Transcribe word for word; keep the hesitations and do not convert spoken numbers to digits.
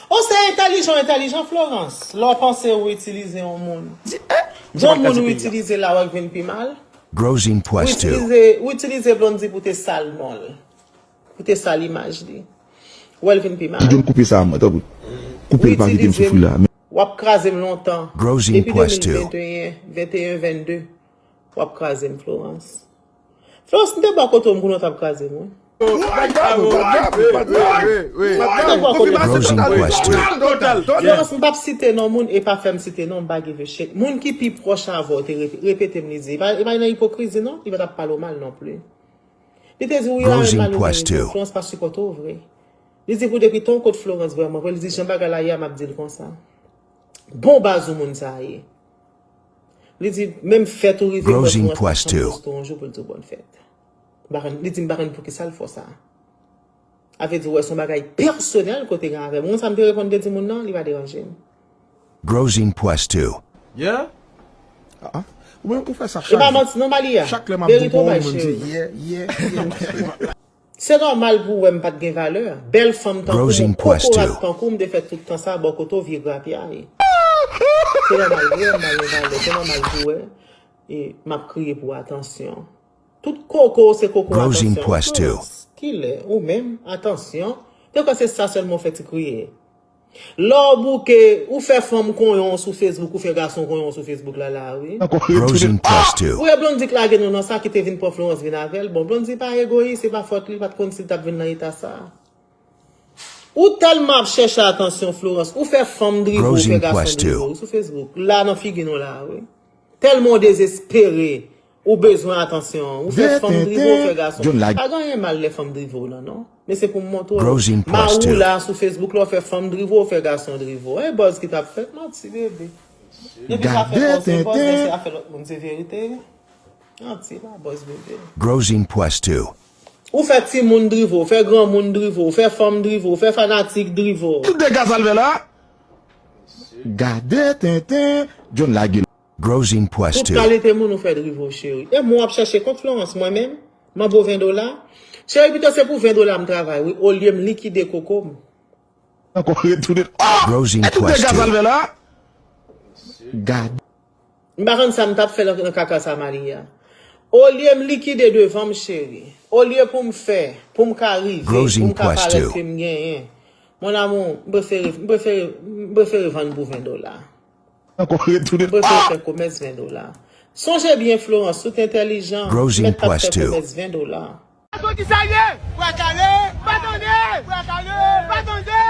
O se entèlijan, entèlijan Florence. Lè w panse ou itilize yon moun. Yon moun ou itilize la wè k vin pi mal. Ou itilize, ou itilize Blondy pou te sal non l. Pou te sal imaj li. Ou wè l vin pi mal. Ti John koupe sa a mwen, tanpri. Koupe l pa kite m soufri la. W ap kraze m lontan. Depi de mil venteyen, venteyen, vennde. W ap kraze m, Florence. Florence, m te bò kote w, m konnen w t ap kraze m, wi. M te bò kote w. Florence, m p ap site non moun, e pa fè m site non, m pa give a shit. Moun ki pi pwòch avè w te repe-, repete m, li di, e pa, e pa nan ipokrizi non, li pa t ap pale w mal non plis. Li te di, wi, la menm malere, Florence pa sipòte w vre. Li di, pou depi tan w kot Florence vrèman vre, li di, jan bagay la ye a, m ap di l konsa. Bon baz ou moun sa a ye. Li di, menm fèt ou rive, m wè Florence pa janm poste w yon jou pou l di w bòn fèt. M pa konn, li di, m pa konn poukisa l fè w sa. A vle di, w wè, se yon bagay pèsonèl kote gen avè m. Ou konn sa m te reponn de di moun nan, li pa deranje m. Yeah? Ah, ah. Ou menm ou fè sa chak jou. E pa manti non, Malia. Chak lè m ap bon pou ou, ou menm di, yeah, yeah, yeah. Se nòmal pou w wè m pa t gen valè. Bèl fanm tankou w, yon kokorat tankou w, m te fè tout tan sa bò kote w, vye grapyay. Se nòmal pou w wè m pa gen valè. Se nòmal pou w wè, e, m ap kriye pou atansyon. Tout koko w se koko atansyon. Florence, kilè? Ou menm, atansyon. Te kwè se sa sèlman w fè ti kriye. Lè w bouke, ou fè fanm konyon sou Facebook, ou fè gason konyon sou Facebook la, la, wi. Ou e Blondy k lage nou nan sa ki te vin pran Florence vin avè l. Bon, Blondy pa egoyis, se pa fòt li, li pa t konn si l t ap vin nan eta sa. Ou tèlman ap chèche atansyon, Florence, ou fè fanm drive w, ou fè gason drive w sou Facebook. La, nan figi nou la, wi. Tèlman w dezespere. Ou bezwen atansyon an. Ou fè fanm drive w, ou fè gason. Pa gen anyen mal lè fanm drive w nan, non. Men se pou m montre w. Mari w la sou Facebook la, ou fè fanm drive w, ou fè gason drive w. E buzz ki t ap fèt, manti, bebe. Depi sa fè buzz, se buzz, lè se afè lòt moun, se verite. Manti, pa buzz, bebe. Ou fè timoun drive w, ou fè granmoun drive w, ou fè fanm drive w, ou fè fanatik drive w. Tout dega sa l fè la. Gade tenten, John lage l. Tout kalite moun ou fè drive w, cheri. E mwen w ap chèche kont Florence, mwen menm, manbo ven dola. Cheri, pito se pou ven dola m travay, wi, olye m likide koko m. Ankò retounen. Ah! E tout dega sa l fè la. Gade. M pa konn sa m t ap fè nan, nan kaka sa, Malia. Olye m likide devan m, cheri. Olye pou m fè, pou m ka rive, pou m ka parèt ke m genyen. Mon amour, m prefere, m prefere, m prefere vann pou ven dola. Ankò retounen. Mwen prefere fè komès ven dola. Sonje byen, Florence, si w te entèlijan, mèt t ap fè komès ven dola. Ato ki sa ye? Bwa kale! Bwa kale! Bwa kale! Bwa kale!